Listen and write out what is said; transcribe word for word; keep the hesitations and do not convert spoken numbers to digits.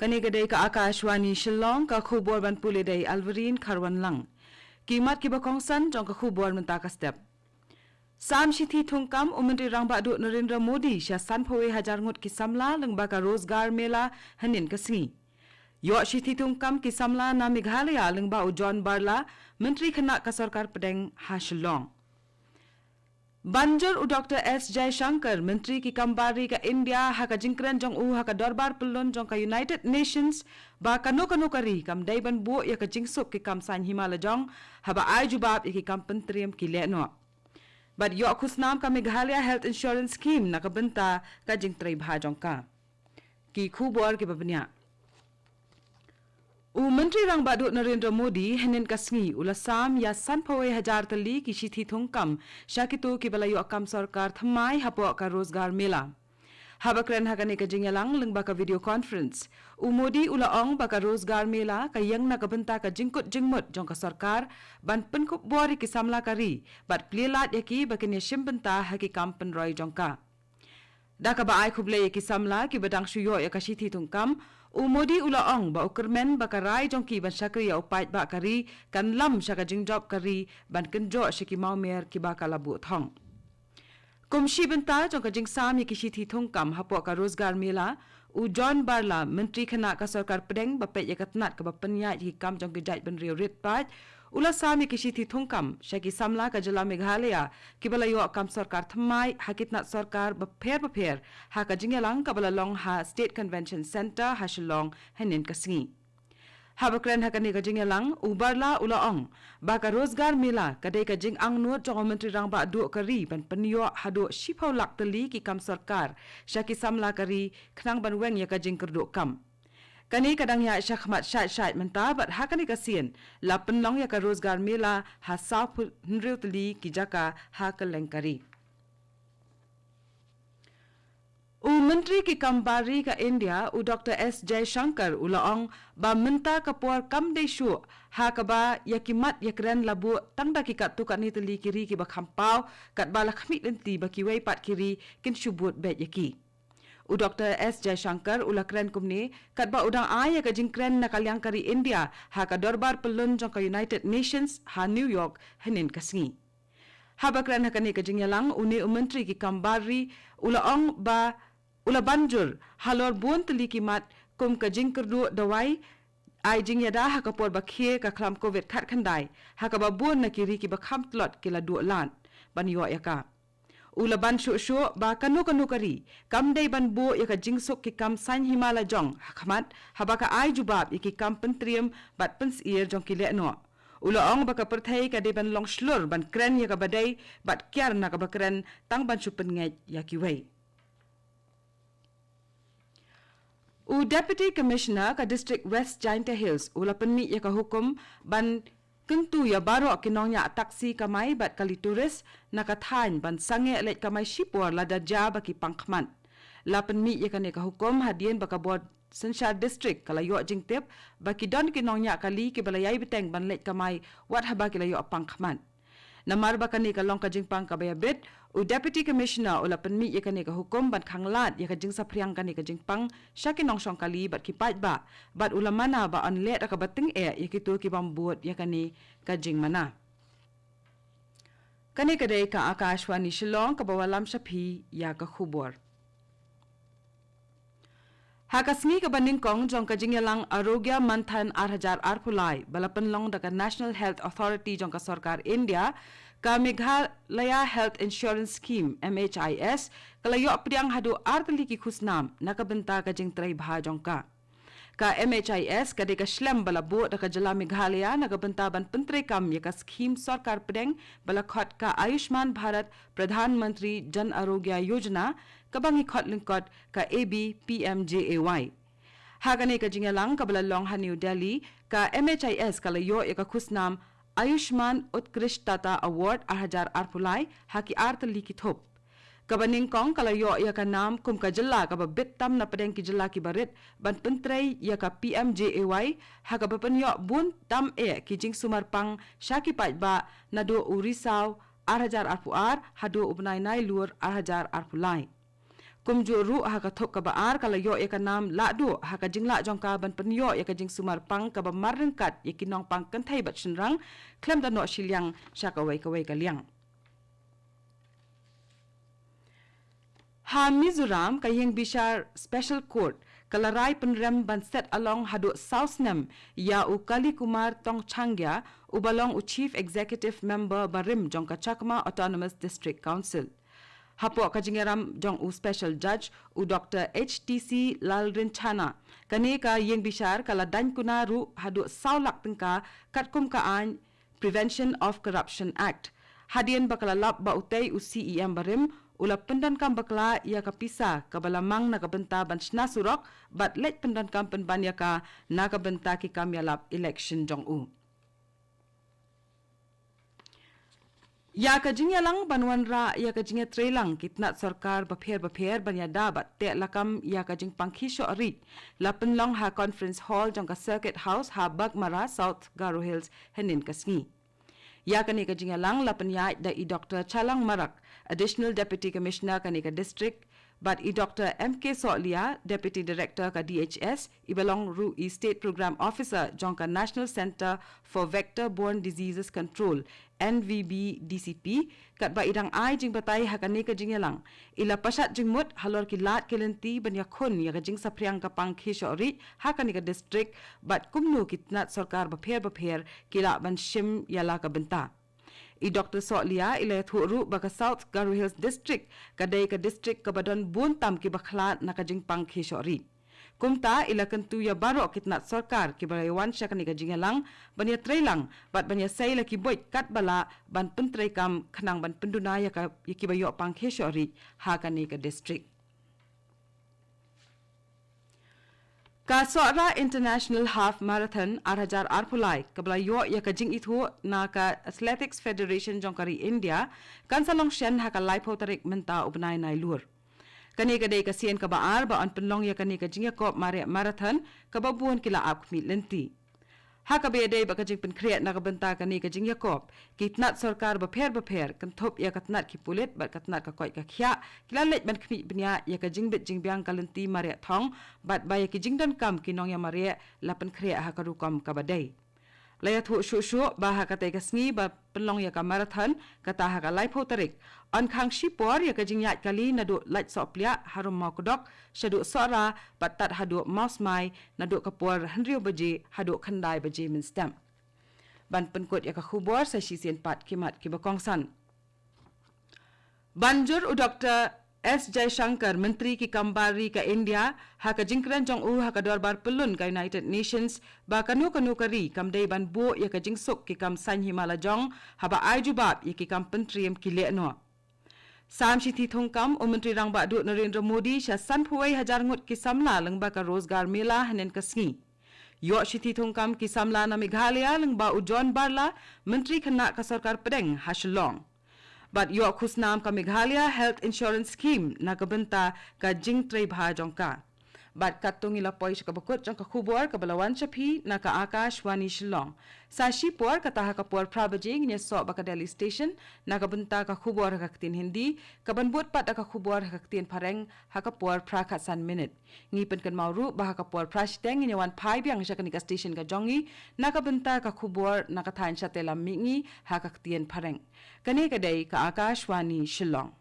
Kane ka dei ka Akashvani Shillong, ka khubor ban pule da i Alvarine Kharwanlang. Ki mat kiba kongsan jong ka khubor mynta ka step. Sam shithi thungkam u Myntri Rangbah Duh Narendra Modi sha sanphew wei hajar ngut ki samla lyngba ka Rozgar Mela hynnin ka sngi. Ïoh shithi thungkam ki samla na Meghalaya lyngba u John Barla, Myntri Khynnah ka Sorkar Pdeng ha Shillong. Ban jur u Doctor S Jaishankar, Myntri ki kam bar ri ka India, ha ka jingkren jong u ha ka dorbar pyllun jong ka United Nations, ba kano kano ka ri kam dei ban buh ïa ka jingsuk ki kam saiñ hima lajong, haba ai jubab ïa ki kam pyntriem ki lehnoh. Bad ïoh khusnam ka Meghalaya Health Insurance Scheme na ka bynta ka jingtrei bha jong ka. Ki khubor kiba bniah. U Myntri Rangbah Duh Narendra Modi hynnin ka sngi u la sam ïa sanphew wei hajar tylli ki shithi thungkam sha kito kiba la ïoh kam sorkar thymmai hapoh ka Rozgar Mela. Haba kren ha kane ka jingïalang lyngba ka video conference, u Modi u la ong ba ka Rozgar Mela ka ïeng na ka bynta ka jingkut jingmut jong ka sorkar ban pynkup bor ïa ki samla ka ri bad plie lad ïa ki ba kin ïashim bynta ha ki kam pynroi jong ka. Da kaba ai khublei ïa ki samla kiba dang shu ïoh ïa ka shithi thungkam, u Modi u la ong ba u kyrmen ba ka rai jong ki ban shakri ïa u paidbah ka ri kan lam sha ka jingjop ka ri ban kynjoh sha ki mawmer kiba ka la buh thong. Kum shi bynta jong ka jingsam ïa ki shithi thungkam hapoh ka Rozgar Mela, u John Barla, Myntri Khynnah ka Sorkar Pdeng ba peit ïa ka tnat kaba pynïaid ïa ki kam jong ki jaitbynriew rit paid, u la sam ïa ki shithi thungkam sha ki samla ka jylla Meghalaya kiba la ïoh kam sorkar thymmai ha ki tnat sorkar bapher bapher ha ka jingïalang kaba la long ha State Convention Centre ha Shillong hynnin ka sngi. Haba kren ha kane ka jingïalang, u Barla u la ong ba ka Rozgar Mela ka dei ka jingangnud jong u Myntri Rangbah Duh ka ri ban pynïoh haduh shiphew lak tylli ki kam sorkar sha ki samla ka ri khnang ban weng ïa ka jingkyrduh kam. Kane ka dang ïaid shakhmat shait shait mynta bad ha kane ka sien la pynlong ïa ka Rozgar Mela ha sawphew hynriew tylli ki jaka ha kylleng ka ri. U Myntri ki kam bar ri ka India, u Doctor S Jaishankar, u la ong ba mynta ka por kam dei shuh ha kaba ïa ki mat ïa kren la buh tang da ki katto katne tylli ki ri kiba kham paw, katba la khmih lynti ba kiwei pat ki ri kin shu bud beit ïa ki. U Doctor S Jaishankar u la kren kumne katba u dang ai ïa ka jingkren na ka liang ka ri India ha ka dorbar pyllun jong ka United Nations ha New York hynnin ka sngi. Haba kren ha kane ka jingïalang, une u Myntri ki kam bar ri u la ong ba u la ban jur halor bun tylli ki mat kum ka jingkyrduh dawai, ai jingïada ha ka por ba khie ka khlam Covid khatkhyndai, ha kaba bun na ki ri kiba kham tlot ki la duh lad ban ïoh ïa ka. U la ban shuh shuh ba kano kano ka ri kam dei ban buh ïa ka jingsuk ki kam saiñ hima lajong ha khmat haba ka ai jubab ïa ki kam pyntriem bad pynsyier jong ki lehnoh. U la ong ba ka pyrthei ka dei ban long shlur ban kren ïa kaba dei bad kiar na kaba kren tang ban shu pynngeit ïa kiwei. U Deputy Commissioner ka District West Jaintia Hills u la pynmih ïa ka hukum ban kyntu ïa baroh ki nongñiah taxi kamai bad kali tourist na ka thaiñ ban sangeh leit kamai shipor lada jia ba ki pang khmat. La pynmih ïa kane ka hukum hadien ba ka bor synshar district ka la ïoh jingtip ba ki don ki nongñiah kali kiba la ïai bteng ban leit kamai wat haba ki la ïoh pang khmat. Namar ba kane ka long ka jingpang kaba ïabit, u Deputy Commissioner u la pynmih ïa kane ka hukum ban khanglad ïa ka jingsaphriang kane ka jingpang sha ki nongshong kali bad ki paidbah, bad u la mana ba yn leh da kaba tyngeh ïa kito ki bym bud ïa kane ka jingmana. Kane ka dei ka Akashvani Shillong kaba wallam sha phi ïa ka khubor. Ha ka sngi kaba nyngkong jong ka jingïalang Arogya Manthan ar hajar arphew lai ba la pynlong da ka National Health Authority jong ka sorkar India, ka Meghalaya Health Insurance Scheme, M H I S, ka la ïoh pdiang haduh ar tylli ki khusnam na ka bynta ka jingtrei bha jong ka. Ka M H I S ka dei ka shlem ba la buh da ka jylla Meghalaya na ka bynta ban pyntreikam ïa ka skhim sorkar pdeng ba la khot ka Ayushman Bharat Pradhan Mantri Jan Arogya Yojana, kaba ngi khot lyngkot ka A B P M J A Y. Ha kane ka jingïalang kaba la long ha New Delhi, ka M H I S ka la ïoh ïa ka khusnam Ayushman Utkrishtata Award ar hajar arphew lai ha ki ar tylli ki thup. Kaba nyngkong ka la ïoh ïa ka nam kum ka jylla kaba bit tam na pdeng ki jylla kiba rit ban pyntrei ïa ka P M J A Y, ha kaba pynïoh bun tam eh ki jingsumar pang sha ki paidbah naduh u Risaw ar hajar arphew ar haduh u bnai Nailur ar hajar arphew lai. Kumjuh ruh ha ka thup kaba ar ka la ïoh ïa ka nam lahduh ha ka jinglah jong ka ban pynïoh ïa ka jingsumar pang kaba mar ryngkat ïa ki nongpang kynthei bad shynrang khlem da noh shiliang sha kawei kawei ka liang. Ha Mizoram, ka ïing bishar Special Court ka la rai pynrem ban set along haduh saw snem ïa u Kali Kumar Tongchangya, uba long u Chief Executive Member barim jong ka Chakma Autonomous District Council. Hapoh ka jingïalam jong u Special Judge, u Doktor H T C Lalrinchhana, kane ka ïing bishar ka la daiñ kuna ruh haduh saw lak tyngka katkum ka aiñ Prevention of Corruption Act. Hadien ba ka la lap ba utei u C E M barim u la pyndonkam bakla ïa ka pisa kaba la mang na ka bynta ban shna surok bad leit pyndonkam pynban ïa ka na ka bynta ki kam ïalap election jong u. Ïa ka jingïalang ban wanrah ïa ka jingïatreilang ki tnat sorkar bapher bapher ban ïada bad teh lakam ïa ka jingpang khie shoh riej la pynlong ha Conference Hall jong ka Circuit House ha Baghmara, South Garo Hills, hynnin ka sngi. Ïa kane ka jingïalang la pynïaid da i Doktor Chalang Marak, Additional Deputy Commissioner kane ka district, bad i Doktor M K Sohliya, Deputy Director ka D H S, iba long ruh i State Program Officer jong ka National Centre for Vector Borne Diseases Control, N V B D C P, katba i dang ai jingbatai ha kane ka jingïalang. I la pashat jingmut halor ki lad ki lynti ban ïakhun ïa ka jingsaphriang ka pang khie shoh riej ha kane ka district bad kumno ki tnat sorkar bapher bapher ki lah ban shim ïa la ka bynta. I Doktor Sohliya i la ïathuh ruh ba ka South Garo Hills District ka dei ka district kaba don bun tam kiba khlad na ka jingpang khie shoh riej. Kumta i la kyntu ïa baroh ki tnat sorkar kiba la ïawan sha kane ka jingïalang ban ïatreilang bad ban ïasei la ki buit katba lah ban pyntreikam khnang ban pynduna ïa ka, ïa kiba ïoh pang khie shoh riej ha kane ka district. Ka Sohra International Half Marathon ar hajar arphew lai, kaba la ïoh ïa ka jingithuh na ka Athletics Federation jong ka ri India, kan sa long shen ha ka laiphew tarik mynta u bnai Nailur. Kane ka dei ka sien kaba ar ba yn pynlong ïa kane ka jingïakop mareh marathon kaba bun ki la ap khmih lynti. Ha kaba ïadei bad ka jingpynkhreh na ka bynta kane ka jingïakop, ki tnat sorkar bapher bapher, kynthup ïa ka tnat ki pulit bad ka tnat ka koit ka khiah, ki la leit ban khmih bniah ïa ka jingbit jingbiang ka lynti mareh thong bad ba ïa ki jingdonkam ki nongïamareh la pynkhreh ha ka rukom kaba dei. La ïathuh shuh shuh ba ha katei ka sngi ba pynlong ïa ka marathon, kata ha ka laiphew tarik, yn khang shipor ïa ka jingïaid kali naduh Lait Sohpliah harum Mawkdok shaduh Sohra bad tad haduh Mawsmai naduh ka por hynriew baje haduh khyndai baje mynstep. Ban pynkut ïa ka khubor sa shisien pat ki mat kiba kongsan. Ban jur u Doktor S Jaishankar, Myntri ki kam bar ri ka India, ha ka jingkren jong u ha ka dorbar pyllun ka United Nations, ba kano kano ka ri kam dei ban buh ïa ka jingsuk ki kam saiñ hima lajong haba ai jubab ïa ki kam pyntriem ki lehnoh. Sam shithi thungkam u Myntri Rangbah Duh Narendra Modi sha sanphew wei hajar ngut ki samla lyngba ka Rozgar Mela hynnin ka sngi. Ïoh shithi thungkam ki samla na Meghalaya lyngba u John Barla, Myntri Khynnah ka Sorkar Pdeng ha Shillong. Bad ïoh khusnam ka Meghalaya Health Insurance Scheme na ka bynta ka jingtreibha jong ka. Bad katto ngi la poi sha kaba kut jong ka khubor kaba la wan sha phi na ka Akashvani Shillong. Sa shipor kata ha ka por phra baje ngin ïasoh bad ka Delhi Station na ka bynta ka khubor ha ka ktien Hindi, kaban bud pat da ka khubor ha ka ktien Phareng ha ka por phra khatsan minit. Ngi pynkynmaw ruh ba ha ka por phra shiteng ngin ïawan phai biang sha kane ka station ka jong ngi na ka bynta ka khubor na ka thaiñ Shatei Lam Mihngi ha ka ktien Phareng. Kane ka dei ka Akashvani Shillong.